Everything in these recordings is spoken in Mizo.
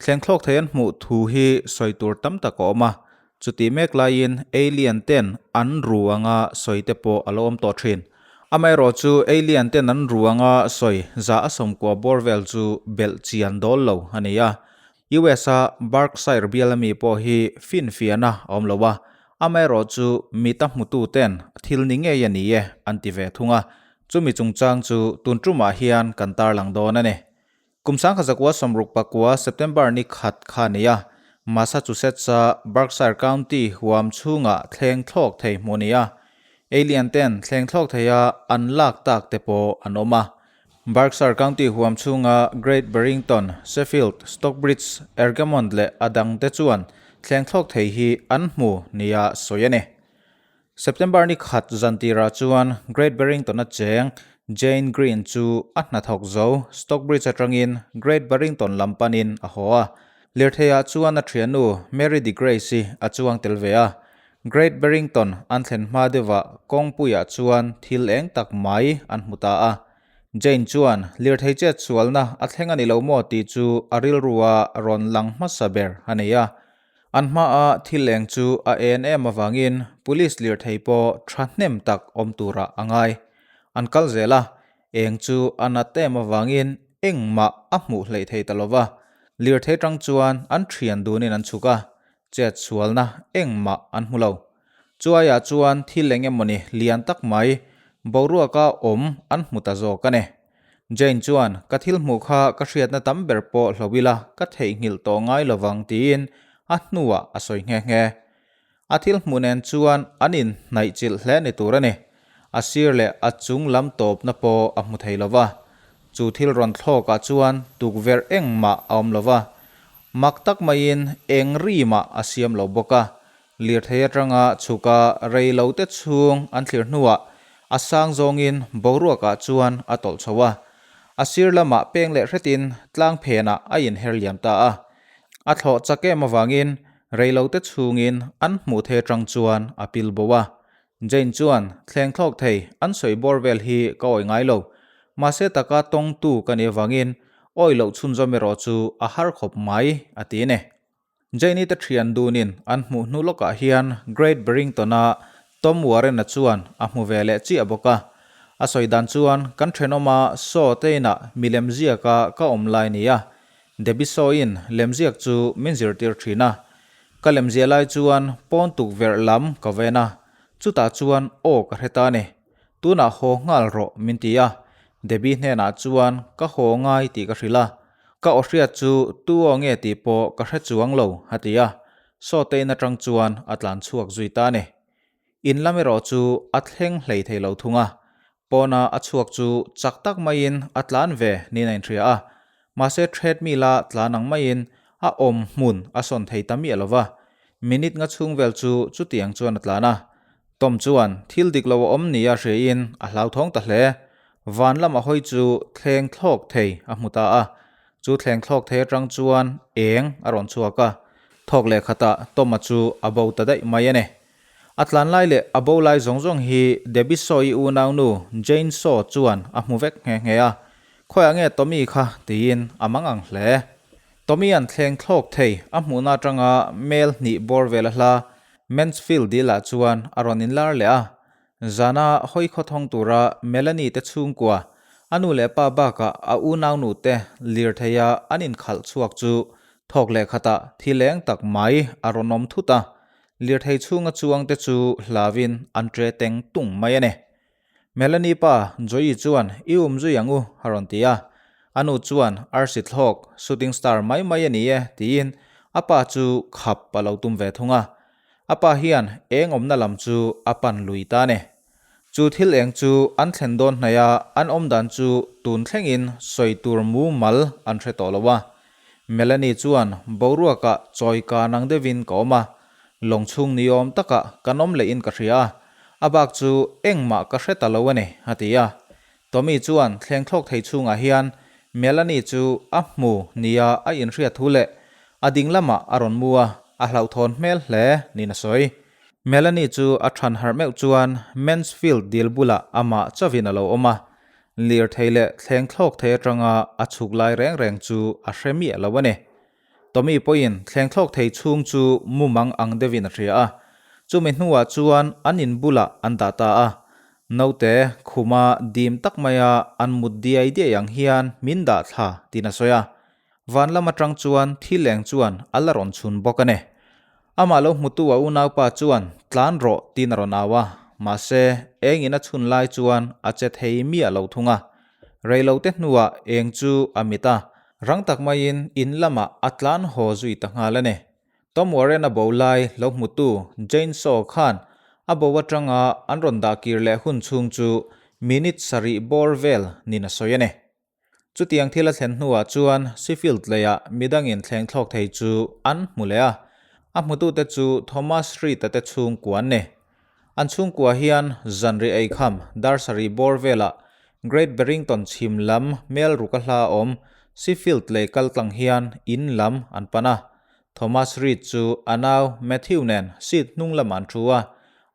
Thleng thlawk thei an hmuh thu hi sawi tur tam tak a awm a, chutih mek laiin alien ten an ru anga sawi te pawh a lo awm tawh thin. Amaherawhchu alien ten an ru anga sawi za a sawmkua bawr vel chu belh chian dawl lo a ni a. US a Berkshire bial ami pawh hi finfiahna a awm lo a, amaherawhchu mita hmutu ten thil ni ngei a ni e an ti ve thung a, chumi chungchang chu tun tumah hian kan tarlang dawn a ni. Kum 1969 September ni khat kha a ni a, Massachusetts-a Berkshire County huam chhungah thleng thlawk thei hmuh a ni a. Alien ten thleng thlawk theia an lak tak te pawh an awm a. Berkshire County huam chhunga Great Barrington, Sheffield, Stockbridge, Ergamont leh a dang te chuan thleng thlawk thei hi an hmu nia sawi a ni. September ni khat zan tirah chuan Great Barrington-a cheng Jane Green chu a hnathawk zo Stockbridge atangin Great Barrington lam panin a haw a. Lirtheiah chuan a thiannu Mary DeGrace-i a chuang tel ve a. Great Barrington an thlen hma deuhah kawngpuiah chuan thil eng tak mai an hmu ta a. Jane chuan lirthei chet sualna a thleng a ni lo maw tih chu a rilrua rawn lang hmasa ber a nei a. An hmaa thil eng chu a en em avangin police lirthei pawh thahnem tak awm turah a ngai. An kal zel a, eng chu a nat em avangin engmah a hmuh hleih thei ta lova. Lirthei tang chuan an thian dunin an chhuk a, chet sualna engmah an hmu lo. Chuaiah chuan thil eng emawni lian tak mai boruaka awm an hmu ta zawk a ni. Jane chuan, Ka thil hmuh kha ka hriatna tam ber pawh hlo ila ka theihnghilh tawh ngai lovang tiin a hnuah a sawi nghe nghe. A thil hmuh nen chuan an inhnaih chilh hle ni tur a ni. A sir leh a chung lam tawpna pawh a hmu thei lova. Chu thil rawn thlawkah chuan tukverh engmah a awm lova. Mak tak maiin eng ri mah a siam lo bawk a. Lirthei atanga chhuka rei lo te chhung an thlir hnuah a sang zawngin boruakah chuan a tawlh chho a. A sir lamah peng leh hretin tlang phenah a inher liam ta a. A thlawh chak em avangin rei lo te chhungin an hmuh thei atang chuan a pil bo a. Jane chuan, Thleng thlawk thei, an sawi bawr vel hi ka awi ngai lo. Mahse taka tawngtu ka nih avangin awi loh chhunzawm erawh chu a har khawp mai, a ti a ni. Jane-i te thian dunin an hmuh hnu lawkah hian Great Barrington-a Tom Warren-a chuan a hmu ve leh chiah bawk a. A sawi dan chuan kan thenawma Saw te inah mi lemziaka ka awm lai nia. Debbie Saw-in lemziak chu min zirtir thin a. Ka lemziah lai chuan pawn tukverh lam ka ven a, chutah chuan aw ka hre ta a ni. Tunah haw nghal rawh min ti a. Debbie hnenah chuan ka haw ngai tih ka hrilh a. Ka aw hriat chu tu aw nge tih pawh ka hre chuang lo, a ti a. Sawtein atang chuan a tlan chhuak zui ta a ni. In lam erawh chu a thleng hlei thei lo thung a. Pawna a chhuak chu chak tak maiin a tlan ve niin a inhria a. Mahse treadmill a tlan ang maiin a awm hmun a sawn thei ta miah lo va. Minute nga chhung vel chu chutiang chuan a tlan a. Tom chuan thil dik lo a awm nia hriain a hlauthawng ta hle. Van lama hawi chu thleng thlawk thei a hmu ta a. Chu thleng thlawk thei atang chuan eng a rawn chhuak a. Thawk leh khatah Tom-a chu a bo ta daih mai a ni. A tlan lai leh a bo lai zawng zawng hi Debbie Saw-i unaunu Jane Saw chuan a hmu vek nghe nghe a. Khawiah nge Tommy kha tiin a mangang hle. Tommy-a'n thleng thlawk thei a hmuhna atanga mel hnih bawr vel a hla Mansfield dil-ah chuan a rawn inlar leh a. Zana hawi khawthawng tura Melanie te chhungkua, a nu leh pa bakah a unaunu te lirtheia an inkhalh chhuak chu thawk leh khatah thi leng tak mai a rawn awm thut a. Lirthei chhunga chuangte chu hlauin an tre teng tung mai a ni. Melanie pa Joey chuan i um zui ang u a rawn ti a. A nu chuan arsi thlawk, shooting star mai mai a ni e tiin a pa chu khap a lo tum ve thung a. A pa hian eng awmna lam chu a pan lui ta a ni. Chu thil eng chu an thlen dawn hnaih a, an awm dan chu tun thlengin sawi tur mumal an hre tawh lo a. Melanie chuan boruakah chawi ka nang deuhin ka awm a, Lawng chhung ni awm takah kan awm lehin ka hria a, a bak chu engmah ka hre ta lo a ni, a ti a. Tommy chuan thleng thlawk thei chhungah hian Melanie chu a hmu nia a inhriat thu leh a ding lamah a rawn mu a, a hlauhthawn hmel hle niin a sawi. Melanie chu a than harh meuh chuan Mansfield dil bulah amah chauhin a lo awm a, lirthei leh thleng thlawk thei atanga a chhuk lai reng reng chu a hre miah lo a ni. Tommy pawhin thleng thlawk thei chhung chu mumang ang deuhin a hria a. Chumi hnuah chuan an in bulah an dah ta a. Naute khuma dim tak maia an mut diai diai ang hian min dah thla tiin a sawi a. Van lam atang chuan thil eng chuan a la rawn chhun bawk a ni. Amah lo hmutu a unaupa chuan tlan rawh tiin a rawn au a, mahse engin a chhun lai chuan a che thei miah lo thung a. Reilote hnuah eng chu a mit a, rang tak maiin in lamah a tlan haw zui ta nghal a ni. Tom Warren a bo lai lo hmutu Jane Shaw khan a bo atanga an rawn dah kir leh hun chhung chu minute sarih bawr vel niin a sawi a ni. Chutiang thil a thlen hnuah chuan Sheffield leiah midangin thleng thlawk thei chu an hmu leh a, a hmutute chu Thomas Street-a te chhungkua an ni. An chhungkua hian zanriah eikham dar sarih bawr velah Great Barrington chhim lam mel ruk a hla awm Sheffield lei kal tlang hian in lam an pan a. Thomas Reed chu a nau Matthew nen seat hnung lamah an thu a,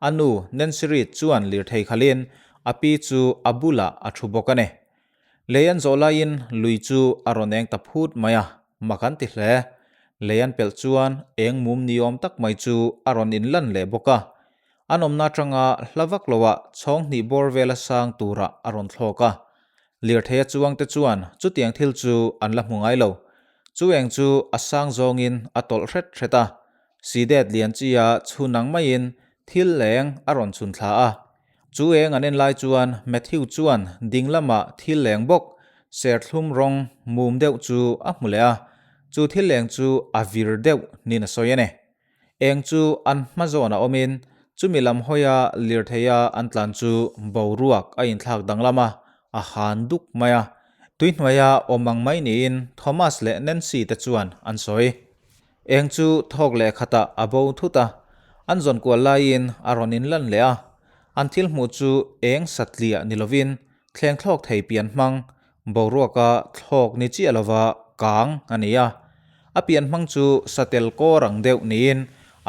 a nu Nancy Reed chuan lirthei khalhin a pi chu a bulah a thu bawk a ni. Lei an zawh laiin lui chu a rawn eng ta phut mai a, mak an ti hle. Lei an pelh chuan eng mum ni awm tak mai chu a rawn inlan leh bawk a. An awmna atanga hla vak loah chhawng hnih bawr vela sang turah a rawn thlawk a. Lirthei a chuangte chuan chutiang thil chu an la hmu ngai lo. Chu eng chu a sang zawngin a tawlh hret hret a. Sidet lian chia chhun ang maiin thil leng a rawn chhun thla a. Chu eng an en lai chuan Matthew chuan ding lamah thil leng bawk serthlum rawng mum deuh chu a hmu leh a, chu thil leng chu a vir deuh niin a sawi a ni. Eng chu an hma zawnah awmin chumi lam hawia lirtheia an tlan chu boruak a inthlak danglam a, a han duk mai a. Tuihnuaia awm ang mai niin Thomas leh Nancy te chuan an sawi. Eng chu thawk leh khatah a bo thut a, an zawn kual laiin a rawn inlan leh a. An thil hmuh chu eng satliah ni lovin thleng thlawk thei pian hmang, boruaka thlawk ni chiah lova kang a ni a. A pian hmang chu satel kawr ang deuh niin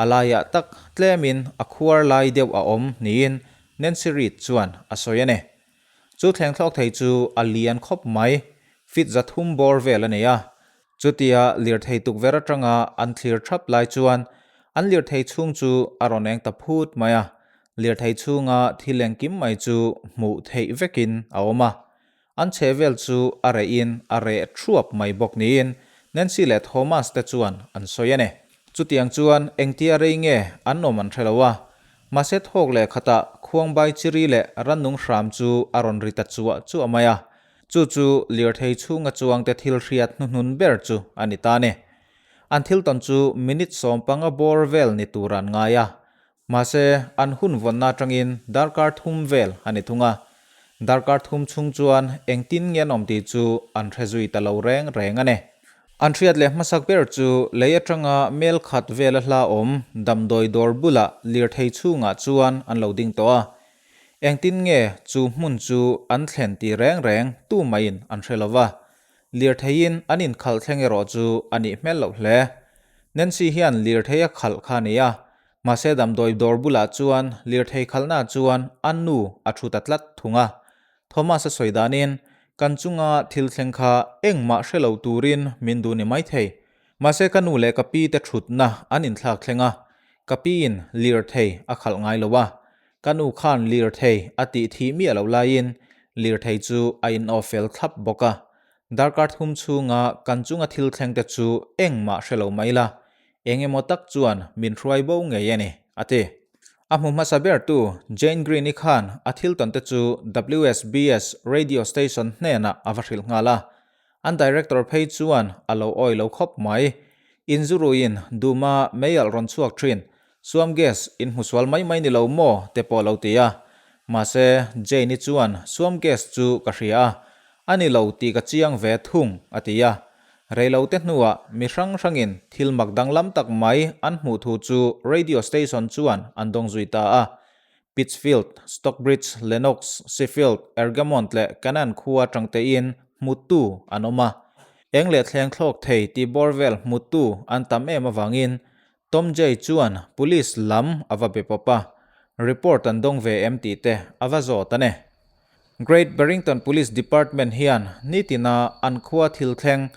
a laiah tak tlemin a khuar lai deuh a awm niin Nancy Reid chuan a sawi a ni. Chu thleng thlawk thei chu a lian khawp mai, feet 300 bawr vel a nei a. Chutia lirthei tukverh atanga an thlir thap lai chuan an lirthei chhung chu a rawn eng ta phut mai a, lirthei chhunga thil engkim mai chu hmuh theih vekin a awm a. An chhe vel chu a rehin a reh thuap mai bawk niin Nancy leh Thomas te chuan an sawi a ni. Chutiang chuan engtia rei nge an awm an hre lo a, mahse thawk leh khatah khuangbai chiri leh rannung hram chu a rawn ri ta chuah chuah mai a. Chu chu lirthei chhunga chuangte thil hriat hnuhnun ber chu a ni ta ni. An thil tawn chu minute 15 bawr vel ni tur an ngai a. Mahse, an hun vawnna atangin darkar thum vel a ni thung a. Darkar thum chhung chuan engtin nge an awm tih chu an hre zui ta lo reng reng a ni. An hriat leh hmasak ber chu lei atanga mel khat vela hla awm damdawi dawr bulah lirthei chhungah chuan an lo ding tawh a. Engtin nge chu hmun chu an thlen tih reng reng tu maiin an hre lo va, lirtheiin an inkhalh thleng erawh chu a nih hmel loh hle. Nancy hian lirthei a khalh kha a ni a, mahse damdawi dawr bulah chuan lirthei khalhna chuan a nu a thu ta tlat thung a. Thomas a sawi danin, Kan chunga thil thleng kha engmah hre lo turin min duh ni maithei. Mahse ka nu leh ka pi te thutna an inthlak thleng a, ka piin lirthei a khalh ngai lo a, Ka nu khan lirthei a tih thih miah loh laiin lirthei chu a in aw fel thlap bawk a. Darkar thum chhunga kan chunga thil thleng te chu engmah hre lo mai la, eng emaw tak chuan min hruai bo ngei a ni, a ti. A hmu hmasa bertu Jane Green-i khan a thil tawn te chu WSBS radio station hnenah a va hrilh nghal a. An director phei chuan a lo awi lo khawp mai. Inzuruiin Duma meialh rawn chhuak thin Suam gas in hmu sual mai mai ni lo maw te pawh lo ti a. Mahse, Jane-i chuan suam gas chu ka hria a, a ni lo tih ka chiang ve thung a ti a. Reilote hnuah mi hrang hrangin thil mak danglam tak mai an hmuh thu chu radio station chuan an dawng zui ta a. Pittsfield, Stockbridge, Lenox, Sheffield, Ergamont leh Canaan khua atangtein hmutu an awm a. Eng leh thleng thlawk thei tih bawr vel hmutu an tam em avangin Tom Jay chuan Police lam a va be pawp a, report an dawng ve em tih te a va zawt a ni. Great Barrington Police Department hian nitina an khua thil thleng.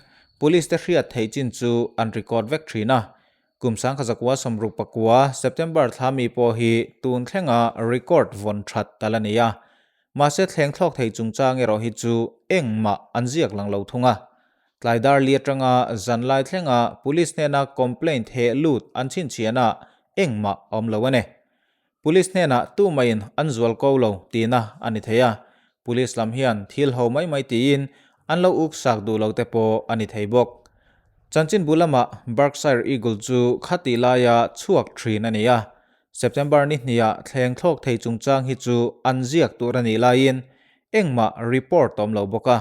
Police te hriat theih chin chu an record vek thin a. Kum 1969 September thla mi pawh hi tun thlenga record vawn that a la ni a. Mahse thleng thlawk thei chungchang erawh hi chu engmah an ziak lang lo thung a. Tlai dar li atanga zan lai thlenga police hnena complaint heh lut an chhinchhiahna engmah a awm lo a ni. Police hnenah tumaiin an zual ko lo tihna a ni thei a, police lam hian thil ho mai mai tiin an lo uk sak duh lo te pawh a ni thei bawk. Chanchinbu lamah Berkshire Eagle chu khatih laia chhuak thin a ni a, September ni hniah thleng thlawk thei chungchang hi chu an ziak tur a nih laiin engmah report a awm lo bawk a.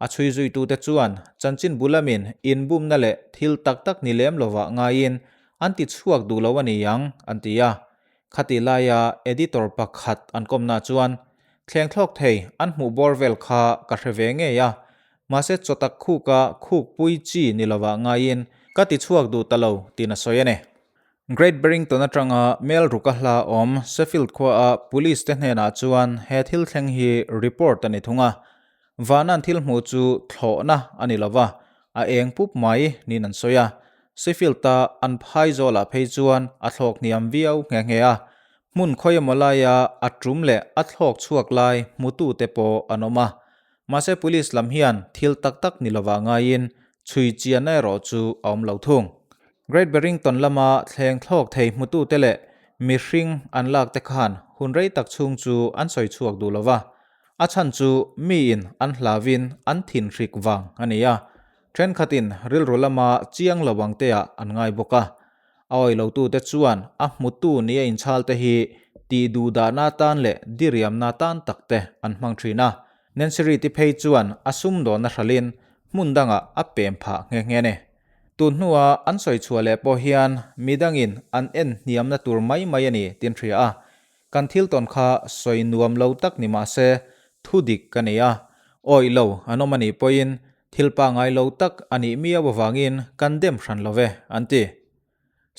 A chhui zuitute chuan chanchinbu lamin inbumna leh thil tak tak ni lem lovah ngaiin An ti chhuak duh lo a ni ang, an ti a. Khati laia editor pakhat an kawmna chuan, Thleng thlawk thei an hmuh bawr vel kha ka hre ve ngei a, mahse chawtak khuka khuk pui chi ni lovah ngaiin ka ti chhuak duh ta lo tiin a sawi a ni. Great Barrington atanga Mel Ruka hla awm Sheffield khuaa police te hnenah chuan he thil thleng hi report a ni thung a. Vanan thil hmuh chu thlawhna a ni lova, a eng pup mai niin an sawi a. Sheffield-a an phai zawlah phei chuan a thlawk hniam viau nghe nghe a, hmun khawi emaw laia a tum leh a thlawk chhuak lai hmutute pawh an awm a. Mahse police lam hian thil tak tak ni lovah ngaiin chhui chianna erawh chu a awm lo thung. Great Barrington lama thleng thlawk thei hmutute leh mihring an lak te khan hun rei tak chhung chu an sawi chhuak duh lova, a chhan chu miin an hlavin an thinhrik vang a ni a. Thenkhatin rilru lama chiang lo ang teah an ngai bawk a. A awih lotute chuan a hmutu nia inchhalte hi tih duhdahna atan leh diriamna atan takte an hmang thin a. Nancy Reid-i phei chuan a sumdawnna hralhin hmun dangah a pem phah nghe nghe a ni. Tun hnua an sawi chhuah leh pawh hian midangin an en hniamna tur mai mai a ni tin hria a. Kan thil tawn kha sawi nuam lo tak ni mah se, thu dik ka nei a, awih lo an awm a nih pawhin thil pangngai lo tak a nih miau avangin kan dem hran lo ve, an ti.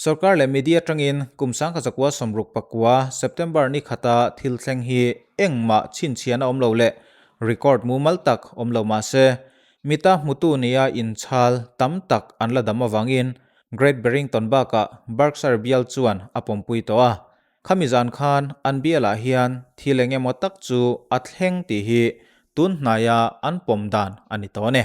Sorkar leh media atangin kum 1969 September ni khata thil thleng hi engmah chhinchhiahna awm lo leh record mumal tak awm lo mah se, mita hmutu nia inchhal tam tak an la dam avangin Great Barrington bakah Berkshire bial chuan a pawmpui tawh a. Khami zan khan an bialah hian thil eng emaw tak chu a thleng tih hi tun hnaia an pawm dan a ni tawh a ni.